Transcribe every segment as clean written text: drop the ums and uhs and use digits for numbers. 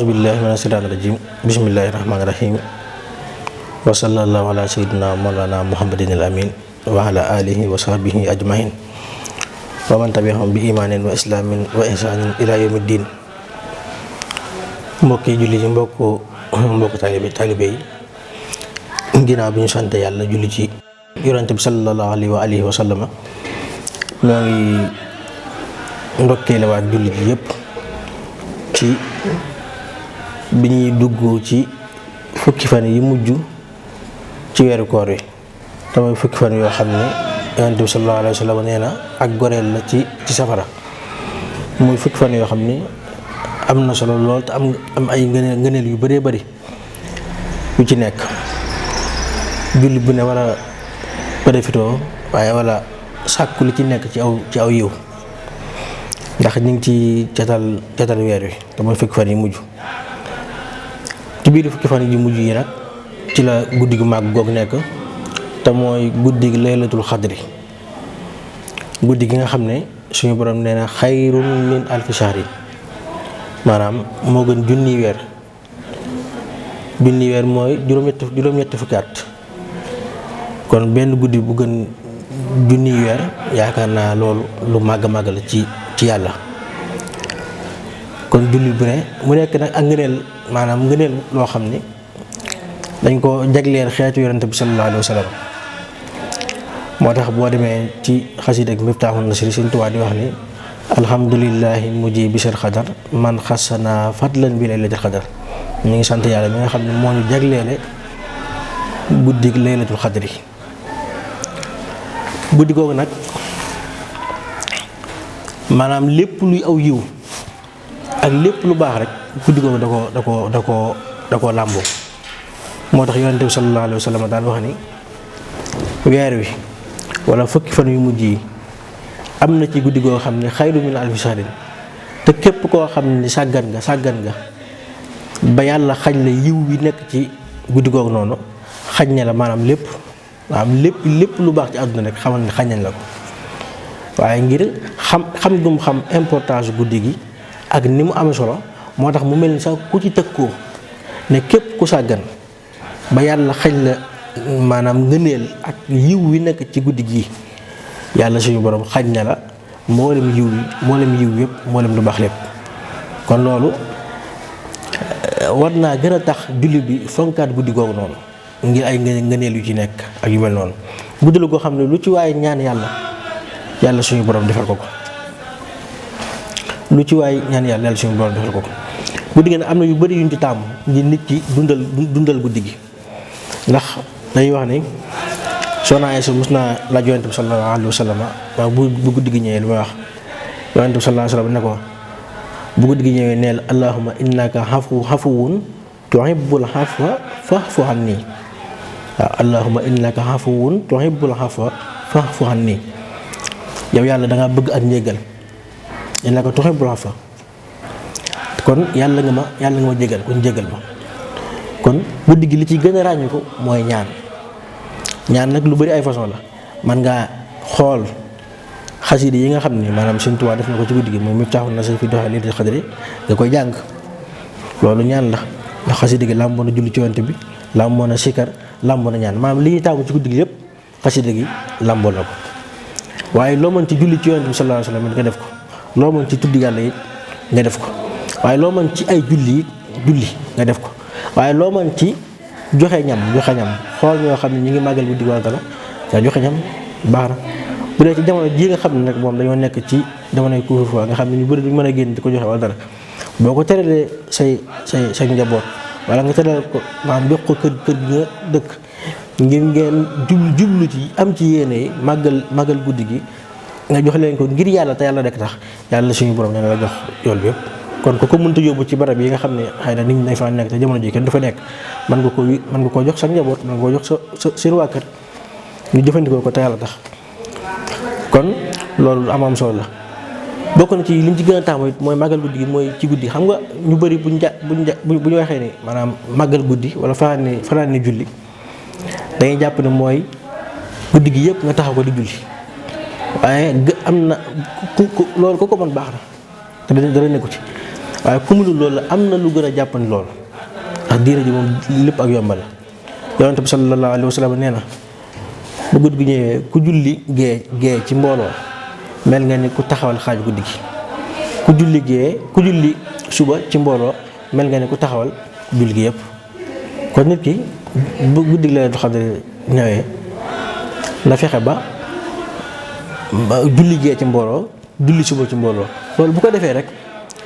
A'udzubillahi minasyaitonirrajim. Bismillahirrahmanirrahim. Wa sallallahu ala sayyidina maulana Muhammadin al-amin wa ala alihi wa sahbihi ajmain wa man tabi'ahum bi imanin wa islamin wa ihsanin ila yaumiddin. Mbokki julli ci mbokk taalibe yi ginnaaw bi ñu sant yàlla julli ci yonent bi sallallahu alayhi wa sallama ñoo ngi ndokkee waat julli ji yëpp ci bi ñuy dugg ci fukki fan yi mujj ci weeru koor wi te mooy fukki fan yoo xam ne yonent bi sallallahu alayhi wa sallam nee na ak goreel la ci safara. muy fukki fan yoo xam ne am na solo lool te am ay ngëneel yu bëree bëri yu ci nekk. julli bu ne war a profitoo waaye wala sàkku li ci nekk ci aw yiw ndax ñu ngi ci catal weer wi te mooy fukki fan yi mujj. ci biir fukki fan yi mujj yi nag ci la guddi gu màgg goog nekk te mooy guddi gi laylatul xadri, guddi gi nga xam ne suñu borom nee na xayrun min alfi shahrin, maanaam moo gën junni weer mooy juróom-ñetti fukki at. kon benn guddi bu gën junni weer yaakaar naa loolu lu màgg la ci yàlla. kon julli bu ne mu nekk nag ak ngëneel loo xam ne dañ ko jagleel xeetu yonent bi sallallahu alayhi wa sallam. moo tax boo demee ci xasida ak Miftaaxun Nasri Sëñ Tuubaa di wax ni alhamdulillahi mujibi bil xadar man xasana fadlan bi laylatil xadar. ñu ngi sant yàlla mi nga xam ne moo ñu jagleele guddig laylatul xadri. guddi googu nag maanaam lépp luy aw yiw ak lépp lu baax rek guddi googu da koo làmboo. moo tax yonent bi sallallahu alayhi wa sallam daal wax ni weer wi wala fukki fan yu mujj yi am na ci guddi goo xam ne xayru min alfi shahrin. te képp koo xam ne sàggan nga ba yàlla xañ la yiw wi nekk ci guddi googu noonu xañ ne la maanaam lépp lu baax ci àdduna rek xamal ne xañ nañ la ko. waaye ngir xam gum xam importance guddi gi ak ni mu amee solo moo tax mu mel ni sax ku ci tëkkoo ne képp ku sàggan ba yàlla xañ la maanaam ngëneel ak yiw wi nekk ci guddi gi yàlla suñu borom xañ na la mboolem yiw yëpp mboolem lu baax lépp. kon loolu war naa gën a tax jullit bi fonkaat guddi googu noonu ngir ay ngëneel yu ci nekk ak yu mel noonu. guddi la goo xam ne lu ci waaye ñaan yàlla suñu borom defal ko ko. lu ci waay ñaan yàlla suñu borom defal ko ko. guddi gi nag am na yu bari yuñ ci tàmm ngir nit ki dundal guddi gi. ndax dañuy wax ni Soxna Aysa mos naa laaj yonent bi sallallahu alayhi wa sallam waaw bu guddi gi ñëwee lu may wax yonent bi sallallahu alayhi wa sallam ne ko bu guddi gi ñëwee neel allahumma innaka afuwwun tuhibbul afwa fa'fu anni. waaw allahumma innaka afuwwun tuhibbul afwa fa'fu anni. yow yàlla da ngaa bëgg ak njéggal innaka tuhibbul afwa kon yàlla nga ma jéggal kon jéggal ma. kon guddi gi li ci gën a ràññu ko mooy ñaan nag lu bari ay façon la. man ngaa xool xasida yi nga xam ne maanaam Sëñ Tuubaa def na ko ci guddi gi mooy Miftaaxun Nasri fi duhaa laylatil qadri nga koy jàng. loolu ñaan la ndax xasida gi làmboo na julli ci Yonent bi làmboo na sikar làmboo na ñaan maanaam li ñuy taamu ci guddi gi yëpp xasida gi làmboo na ko. waaye loo mën ci julli ci Yonent bi sallallahu alayhi wa sallam nga def ko. loo mën ci tudd yàlla it nga def ko. waaye loo mën ci ay julli nga def ko. waaye loo mën ci joxe ñam xool ñoo xam ne ñu ngi màggal guddi wala dara nga joxe ñam baax na. bu dee ci jamono jii nga xam ne nag moom dañoo nekk ci jamonoy couvre-feu nga xam ne ñu bëri duñ mën a génn di ko joxe wala dara boo ko teralee say njaboot wala nga teral ko maanaam jox ko kër gi nga dëkk ngir ngeen jublu ci am ci yéene màggal guddi gi nga jox leen ko ngir yàlla te yàlla rek tax yàlla suñu borom dana la jox yool bi yëpp. kon ko mënta yóbbu ci barab yi nga xam ne xëy na nit ñi dañ fa nekk te jamono ji kenn du fa nekk mën nga koo jox sa njaboot mën nga koo jox sa seen waa kër ñu jëfandikoo ko te yàlla tax. kon loolu am solo la. bokk na ci liñ ci gën a taamu mooy màggal guddi gi mooy ci guddi xam nga ñu bëri bu ñu waxee ni maanaam màggal guddi wala fanaan ni julli dañuy jàpp ne mooy guddi gi yëpp nga taxaw ko di julli waaye am na loolu ko mën baax na te dara nekku ci waaye ku mënul loolu am na lu gën a jàppandi loolu ndax diine ji moom lépp ak yombal la. Yonent bi sallallahu alayhi wa sallam nee na bu guddi gi ñëwee ku julli gee ci mbooloo mel nga ni ku taxawal xaaj guddi gi, ku julli suba ci mbooloo mel nga ni ku taxawal julli gi yëpp. kon nit ki bu guddi gi Laylatul Qadr ñëwee na fexe ba julli gee ci mbooloo julli suba ci mbooloo. loolu bu ko defee rek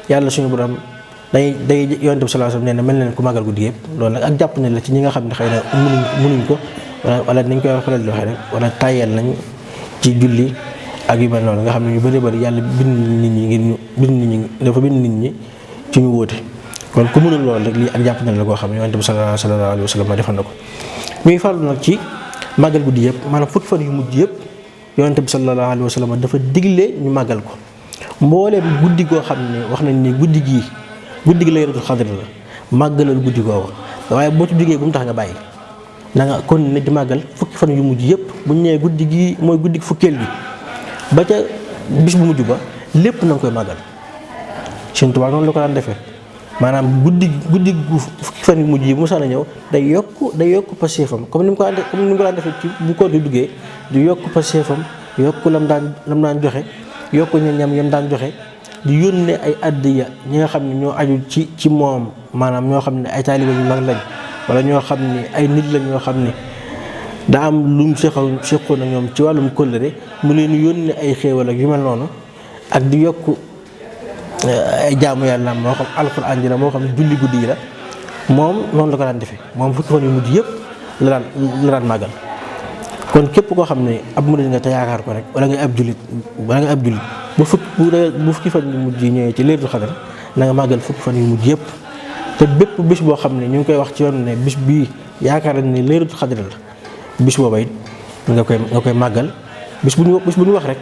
yàlla suñu borom day Yonent bi sallallahu alayhi wa sallam nee na mel na ne ku màggal guddi yëpp. loolu nag ak jàpp ne la ci ñi nga xam ne xëy na mënuñ ko wala nañ koy faral di waxee rek wala tàyyeel nañ ci julli ak yu mel noonu nga xam ne ñu bari bari yàlla bind nit ñi ngir ñu dafa bind nit ñi ci ñu wóote. kon ku mënul loolu rek lii ak jàpp ne la koo xam ne Yonent bi sallallahu alayhi wa sallam defal na ko. muy farlu nag ci màggal guddi yëpp maanaam fukki fan yu mujj yëpp Yonent bi sallallahu alayhi wa sallam dafa digle ñu màggal ko. mbooleem guddi goo xam ne wax nañ ni guddi gi Laylatul Qadr la màggalal guddi googu waaye boo ci jógee bu mu tax nga bàyyi na nga kon ne di màggal fukki fan yu mujj yëpp bu ñu nee guddi gi mooy guddi fukkeel gi ba ca bis bu mujj ba lépp na nga koy màggal. Sëñ Tuubaa noonu la ko daan defee maanaam guddi fukki fan yu mujj yi bu mu saan ñëw day yokk passeefam comme ni mu ko daan defee ci bu ko di duggee di yokk passeefam yokk lam daan joxe. yokk ñam yam daan joxe di yónnee ay addiya ñi nga xam ne ñoo aju ci moom maanaam ñoo xam ne ay taalibe yu mag lañ wala ñoo xam ne ay nit lañ ñoo xam ne daa am lu mu seqoon ak ñoom ci wàllum kóllëre mu leen yónnee ay xéewal ak yu mel noonu ak di yokk ay jaamu yàlla moo xam alxuraan ji la moo xam julli guddi yi la moom noonu la ko daan defee moom fukki fan yu mujj yëpp la daan màggal. kon képp koo xam ne ab murid nga te yaakaar ko rek wala nga ab jullit bu fukki fan yu mujj yi ñëwee ci Laylatul Qadr na nga màggal fukki fan yu mujj yëpp. te bépp bis boo xam ne ñu ngi koy wax ci yoon ne bis bii yaakaar nañ ne Laylatul Qadr la bis booba it nga koy màggal bis bu ñu wax rek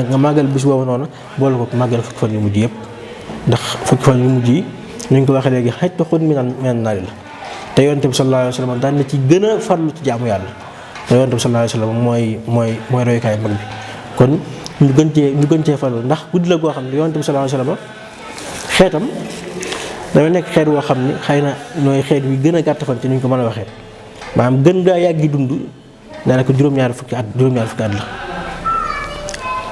nga màggal bis booba noonu boole ko màggal fukki fan yu mujj yëpp. ndax fukki fan yu mujj yi ñu ngi ko waxee léegi xëy na xun minan naari la te Yonent bi sallallahu alayhi wa sallam daan na ci gën a farlu ci jaamu yàlla. te Yonent bi sallallahu alayhi wa sallam mooy royukaay mag bi kon ñu gën cee farlu ndax guddi la goo xam ne Yonent bi sallallahu alayhi wa sallam xeetam dama nekk xeet woo xam ne xëy na ñooy xeet wi gën a gàtt fan ci ni ñu ko mën a waxee maanaam gën gaa yàggi dund daanaka juróom-ñaari fukki at la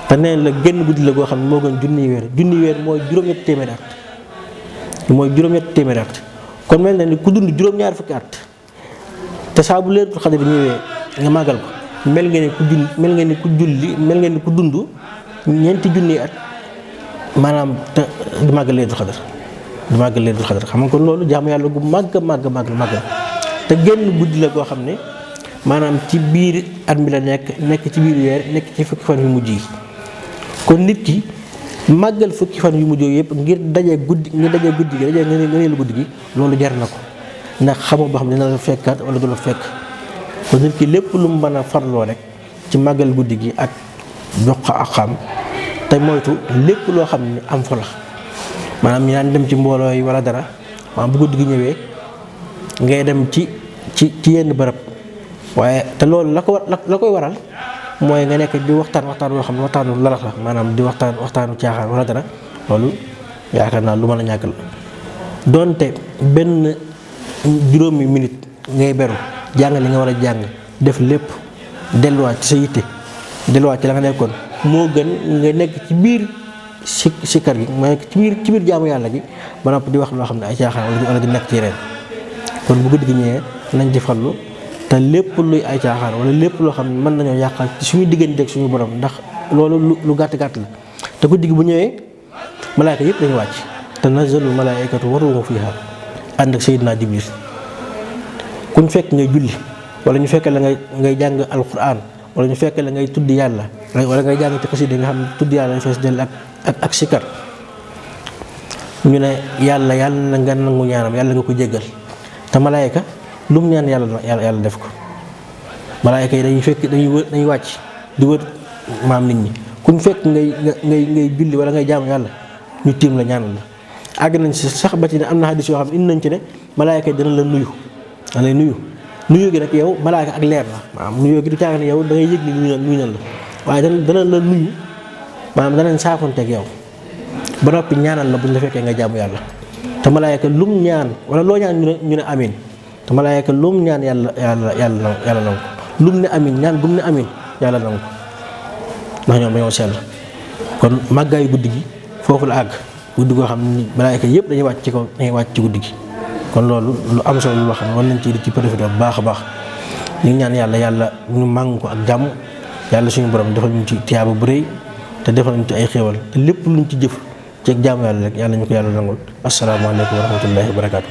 te nee la génn guddi la goo xam ne moo gën junniy weer mooy juróom-ñetti téeméeri at kon mel na ni ku dund juróom-ñaari fukki at te saa bu Laylatul Qadr ñëwee nga màggal ko mel nga ni ku dund ñeenti junniy at maanaam te di màggal Laylatul Qadr xam nga kon loolu jaamu yàlla gu màgg te génn guddi la goo xam ne maanaam ci biir at mi la nekk ci biir weer nekk ci fukki fan yu mujj yi kon nit ki màggal fukki fan yu mujj yëpp ngir dajee guddi gi dajee ngëneelu guddi gi loolu jar na ko ndax xamoo ba xam dina la fekkaat wala du la fekk kon nit ki lépp lu mu mën a farloo rek ci màggal guddi gi ak jox ko ak xam te moytu lépp loo xam ne am fa la maanaam ñu daan dem ci mbooloo yi wala dara maanaam bu guddi gi ñëwee ngay dem ci yenn bërëb waaye te loolu la koy waral mooy nga nekk di waxtaan yoo xam ne waxtaanu lalax la maanaam di waxtaanu caaxaan wala dara loolu yaakaar naa lu mën a ñàkk la donte benn juróomi minute ngay beru jàng li nga war a jàng def lépp delluwaat ci sa yitte delluwaat ci la nga nekkoon moo gën nga nekk ci biir si kar gi ma nekk ci biir jaamu yàlla gi ba noppi di wax loo xam ne ay caaxaan wala di nekk ci yeneen kon bu guddi gi ñëwee nañ ci farlu te lépp luy ay caaxaan wala lépp loo xam ne mën nañoo yàqal ci suñu digganteeg suñu borom ndax loolu lu gàtt la te guddi gi bu ñëwee malaayka yëpp dañu wàcc tanazzalu malaayikatu wa ruuhu fiihaa ànd ak Seydina Jibril kuñ fekk ngay julli wala ñu fekk la ngay jàng alquran wala ñu fekk la ngay tudd yàlla wala ngay jàng ci xasida nga xam ne tudd yàlla fees dell ak sikar ñu ne yàlla na nga nangu ñaanam yàlla nga ko jéggal te malaayka lu mu ñaan yàlla def ko malaayka yi dañuy wàcc di wër maam nit ñi kuñ fekk ngay julli wala ngay jaamu yàlla ñu tiim la ñaanal la àgg nañ si sax ba ci ne am na xadis yoo xam ne indi nañ ci ne malaayka yi dana la nuyu nuyu gi nag yow malaayka ak leer la maanaam nuyoo gi du caaga ne yow da ngay yëg ni nuyu na la waaye dana la nuyu maanaam danañ saafonteeg yow ba noppi ñaanal la bu ñu la fekkee nga jaamu yàlla te malaayka lum ñaan wala loo ñaan ñu ne amin te malaayka lum ñaan yàlla nangu lum ne amin ñaan gum ne amin yàlla nangu ndax ñoom dañoo sell kon màggaayu guddi gi foofu la àgg guddi goo xam ne malaayka yëpp dañuy wàcc ci kaw dañuy wàcc ci guddi gi kon loolu lu am solo lu xam ne war nañ ci profité bu baax a baax ñu ngi ñaan yàlla ñu màng ko ak jàmm yàlla suñu borom defal ñu ci tiyaaba bu rëy te defal ñu ci ay xéewal te lépp luñ ci jëf ci jaamu yàlla rek yàlla ñu ko yàlla nangul asalaamaaleykum wa rahmatullahi wa barakaatu.